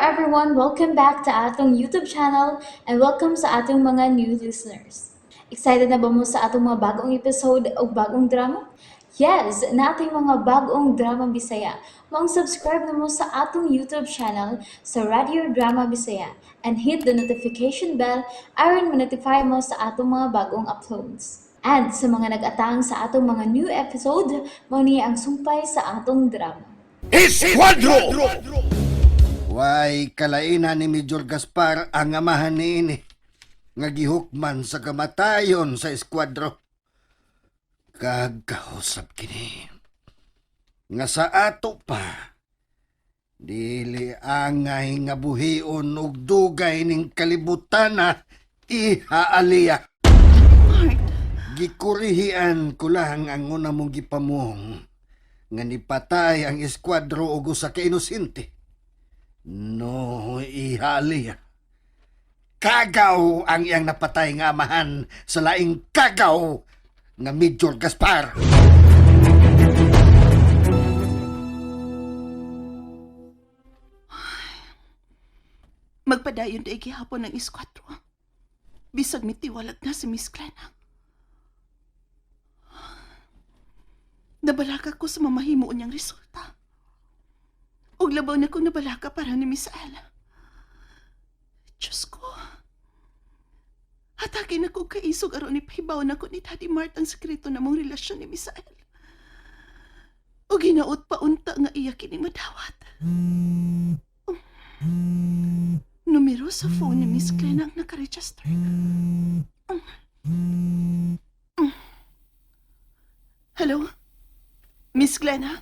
everyone! Welcome back to atong YouTube channel and welcome sa atong mga new listeners. Excited na ba mo sa atong mga bagong episode o bagong drama? Yes, nating mga bagong drama Bisaya. Maong subscribe na mo sa atong YouTube channel sa Radio Drama Bisaya and hit the notification bell aron ma-notify mo sa atong mga bagong uploads. And sa mga nag-atang sa atong mga new episode, mao ni ang sumpay sa atong drama. Esquadro! Way kalaina ni Major Gaspar ang amahan niini nga gihukman sa kamatayon sa eskuadro. Kag kausap kini nga sa ato pa dili angay nga buhion og dugay ning kalibutana ihaaliya. Mark, Gikurihian ko lang ang una mong gipamuong nga nipatay ang eskuadro og usa ka inosente. No, ihali. Kagaw ang iyang napatay nga amahan sa laing kagaw nga Major Gaspar. Magpadayon day gihapon ang eskwatro. Bisag mitiwalag na si Miss Glenna. Nabalaka ko sa mamahimo niyang resulta. Ug labaw na kong nabalaka para ni Miss Al. Diyos ko. Hatagin ako kaisog aron ni pahibaw na ko ni Daddy Mart ang sekreto na mong relasyon ni Miss Al. O ginaot pa unta nga iya kining madawat. Numero sa phone ni Miss Glenn ang nakaregister. Hello? Miss Glenna?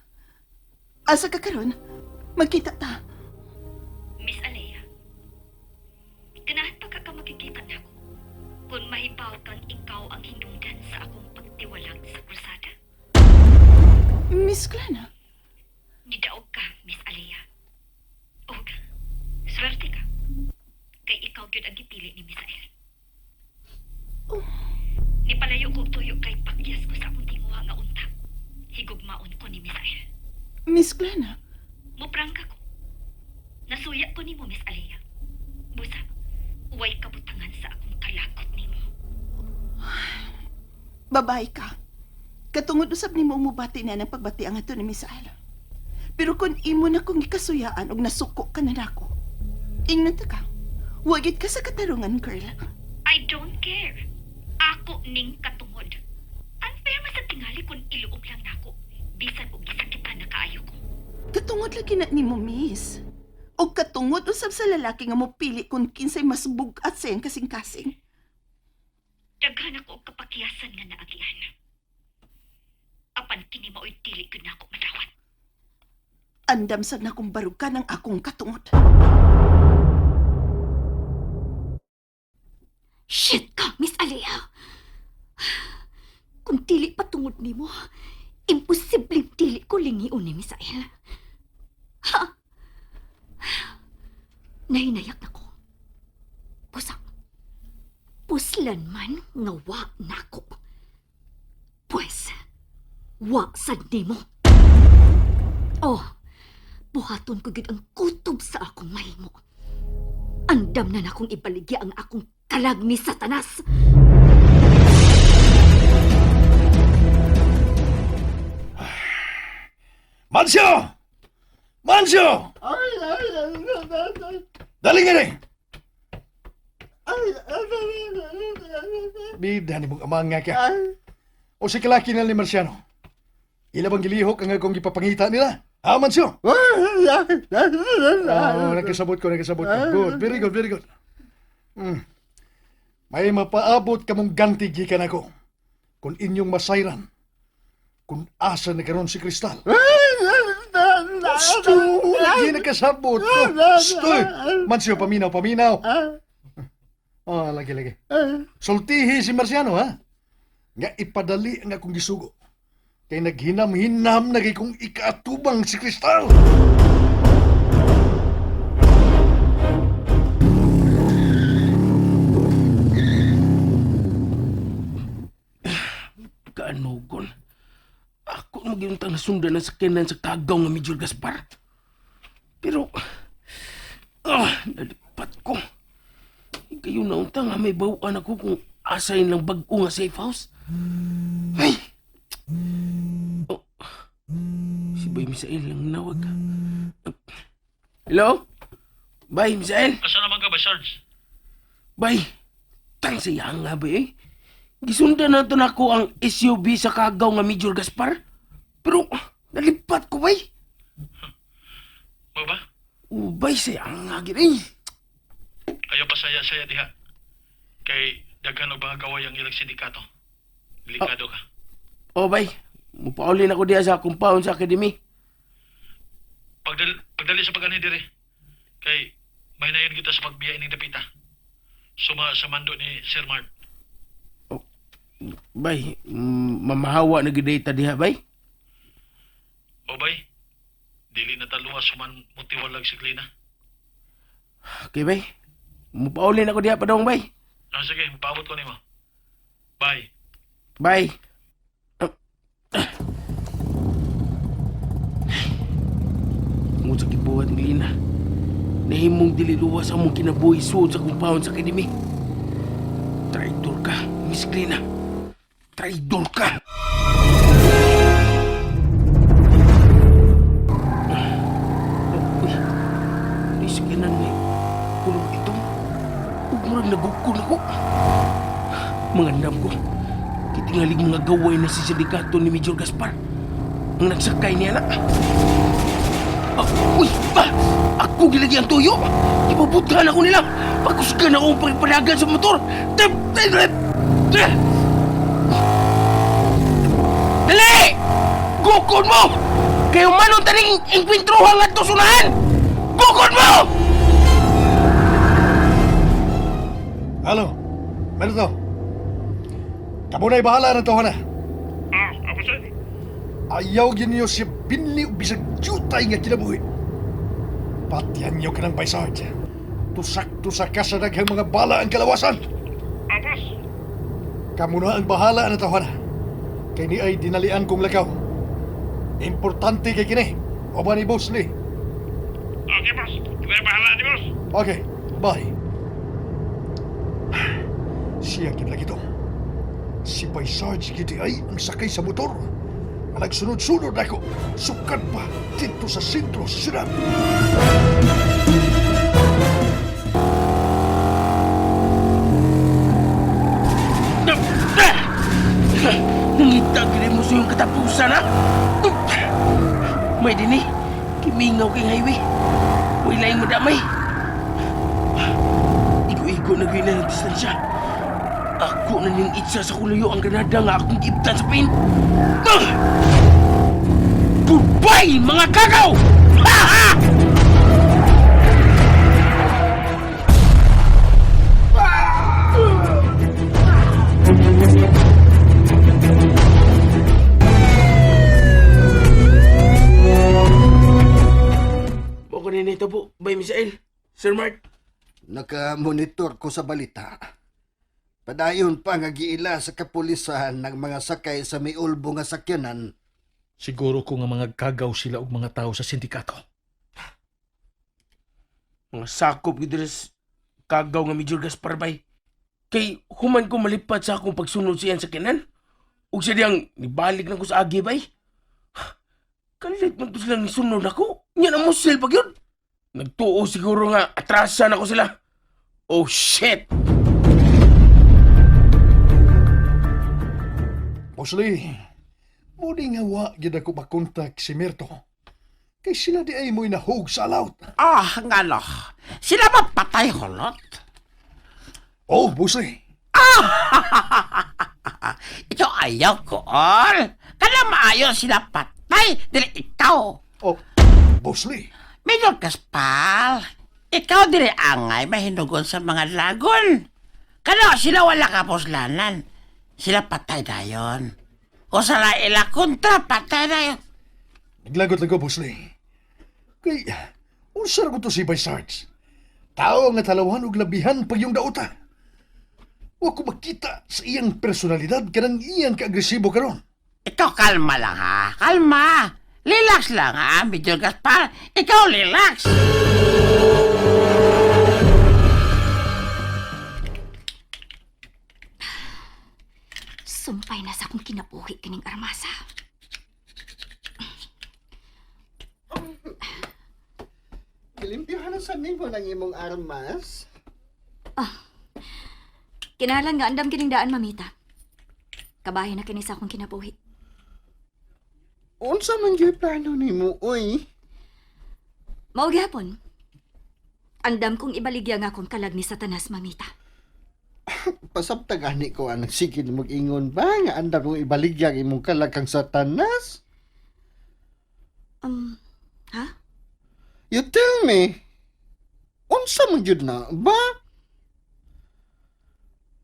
Asa ka karon? Magkita ta. Miss Alea, ganahan pa ka ka makikita nako kung mahibaw kang ikaw ang hinungdan sa akong pagtiwalag sa krusada. Miss Glenna? Nidaog ka, Miss Alea. Og, swerte ka. Kay ikaw gyud ang gipili ni Misael. Nipalayo ko tuyo kay pakyas ko sa akong tinguha nga unta. Higugmaon ko ni Misael. Miss Glenna? Muprangka ko. Nasuya ko nimo, Miss Alea. Busa, uway kabutangan sa akong kalakot nimo. Babae ka. Katungod usab nimo ang mubati na ng pagbati ang ato ni Miss Al. Pero kung imo na kong gikasuyaan og nasuko ka na nako. Ingnan ta ka. Wagit ka sa katarungan, girl. I don't care. Ako ning katungod. Unfair man sa tingali kung iluom lang nako. Bisan og gisakitan na kaayo ko. Katungod lagi na nimo, miss. Og katungod usab sa lalaki nga mopili kung kinsay mas bug-at sa iyang kasing-kasing. Daghan ako og kapakyasan nga naagian. Apan kini maoy dili gyud nako madawat. Andam sad na kong barugan ang akong katungod. Shit ka, Miss Alea. Kung dili patungod nimo, imposibleng dili ko lingion ni Misael. Ha? Nahinayak na ko. Pusa. Puslan man nga wa nako. Pwes, wa sad nimo. Oh, buhaton ko gid ang kutob sa akong mahimo. Andam na nakong ibaligya ang akong kalag ni Satanas. Mansyo! Mansyo! Dali nga rin! Bida ni mong amang nga ka. O si kalaki na ni Marciano. Ila bang gilihok ang akong gipapangita nila? Ha, Mansyo? Oh, nakasabot ko, nakasabot ko. Good, very good, very good. May mapaabot kamong ganti gikan ako. Kung inyong masayran, kung asa na karon si Kristal. Sto! Di nakasabot ko. Sto! Mansyo, paminaw, paminaw. Oh, lagi, lagi. Sultihi si Marciano, ha? Nga ipadali ang akong gisugo. Kay naghinam-hinam na kay kong ikaatubang si Kristal. Kaanugon. Ako na magyuntang nasundan ang sakyanan sa kagaw nga Major Gaspar. Pero, Nalipat ko. Kayo na unta nga may bawaan ako kung asain lang bag-o nga safe house. Ay! Oh. Si Bay Misael lang nawag. Hello? Bay Misael? Asa naman ka ba, Sarge? Bay, tang siya nga ba eh. Gisundan na to nako ang SUV sa kagaw nga Major Gaspar. Pero nalipat ko bay. Mo ba? Ubay siya nga gid eh. Ayaw pa saya-saya diha. Kay daghan og mga gaway ang ilang sindikato. Delikado ka. Oh bay, mupaulin ako diha sa compound sa academy. Pagdali sa pag-anhi dire. Kay may nayon kita sa pagbiya ining dapita. Suma sa mando ni Sir Mark. Bay, mamahawa na gid ta diha bay. O bay, dili na taluwa suman mutiwalag si Glina. Okay bay. Mupaulin ako diha padong bay. Ah, sige, paabot ko nimo. Bye. Bye. Tungod sa gibuhat ni Lina, nahimong dili luwas ang mong kinabuhi suod sa compound sa academy. Traidor ka, Miss Lina. Traidor ka! Oh, uy, di sa kinan ni kulong itong. Ug murag nagukon ako. Mga ko, kitingalig mga gaway na si sindikato ni Major Gaspar. Ang nagsakay niya na. Ah, uy, ba! Ako gilagi ang tuyo! Ibabuthan ako nila! Pagkusgan ako ang pagpanagan sa motor! Tip! Tip! Tip! Tip! Dali! Gukod mo! Kayo manon taning ingkwintrohan nga to sunahan! Gukod mo! Halo, Merto. Kamo na'y bahala na to, na. Ah, ako sir. Ayaw ginyo siya binli o bisag jutay nga kinabuhi. Patian niyo ka ng baysard. Tusak-tusak ka sa daghang mga bala ang kalawasan. Apas. Kamo na ang bahala na tawana. Kay ni ay dinalian kong lakaw. Importante kay kini. O ba ni Boss Lee? Okay, boss. Kaya bahala ni boss. Okay, bye. Siya gid lagi to. Si Bay Sarge gid ay ang sakay sa motor. Nga nagsunod-sunod ako. Sukad pa dito sa sentro sa syudad. Nangita gid mo sa iyong katapusan, ha? May dini, kimingaw kay highway. Way laing madamay. Igo-igo na gina ng distansya. Ako na ning itsa sa kuluyo ang granada nga akong giibtan sa pin. Ah! Goodbye, mga kagaw! Ha ha! Mo ko nito po, Bay Misael. Sir Mark. Nakamonitor ko sa balita. Padayon pa nga giila sa kapulisan ng mga sakay sa miulbo nga sakyanan. Siguro ko nga mga kagaw sila og mga tao sa sindikato. Mga sakop gyud diri sa kagaw nga Major Gaspar bay. Kay human ko malipat sa akong pagsunod siyan sa kinan. Ug siya diyang nibalik na ko sa agi bay. Kalit man to silang nisunod ako. Nya na mo pag yun. Nagtuo siguro nga atrasan ako sila. Oh shit! Boss Lee, muni nga wa gid ako makontak si Mirto. Kay sila di ay mo'y nahug sa alaut. Ah, ngano. Sila ba patay holot? Oh, Boss Lee. Ito ayaw ko, all. Kana maayo sila patay, dili ikaw. Oh, Boss Lee. Major Gaspar, ikaw dili angay mahinugon sa mga lagon. Kano sila wala ka puslanan. Sila patay dayon. O sa ila kontra, patay dayon. Naglagot lang ko, Boss Lee. Kay, unsa ra ko to si Bay Sarge? Tao nga talawan og labihan pag yung dauta. Wa ko makita sa iyang personalidad kanang iyang kaagresibo karon. Ikaw kalma lang ha, kalma. Relax lang ha, Major Gaspar. Ikaw relax. Gilimpyohan na sa nimo ng imong armas. Kinahanglan nga andam kining daan, mamita. Kabahin na kini sa akong kinabuhi. Unsa man gyud plano nimo, oy? Mao gihapon. Andam kong ibaligya nga akong kalag ni Satanas, mamita. Pasabta gani ko anang sige na mag-ingon ba nga andam mong ibaligya ang imong kalag kang Satanas? Ha? You tell me. Unsa man gyud na ba?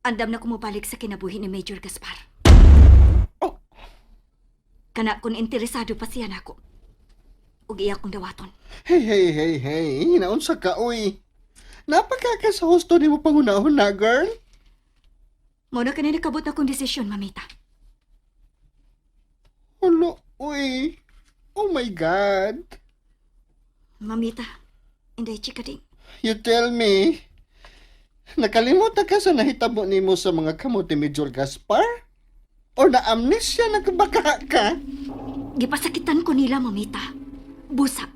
Andam na kumubalik sa kinabuhi ni Major Gaspar. Oh. Kana kung interesado pa siya nako. Ug iya kong dawaton. Hey, hey, hey, hey. Naunsa ka, oy. Napakaka sa husto nimo pangunahon na, girl. Mao na kani nakabot na kong desisyon, mamita. Hala, oy. Oh my God. Mamita, inday chika ding. You tell me. Nakalimot na ka sa nahitabo nimo sa mga kamot ni Major Gaspar? O na-amnesia na kabaka ka? Gipasakitan ko nila, mamita. Busa,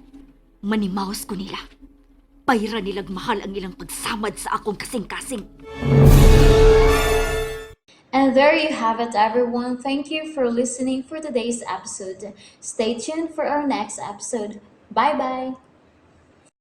manimaos ko nila. Payra nilag mahal ang ilang pagsamad sa akong kasing-kasing. And there you have it, everyone. Thank you for listening for today's episode. Stay tuned for our next episode. Bye bye.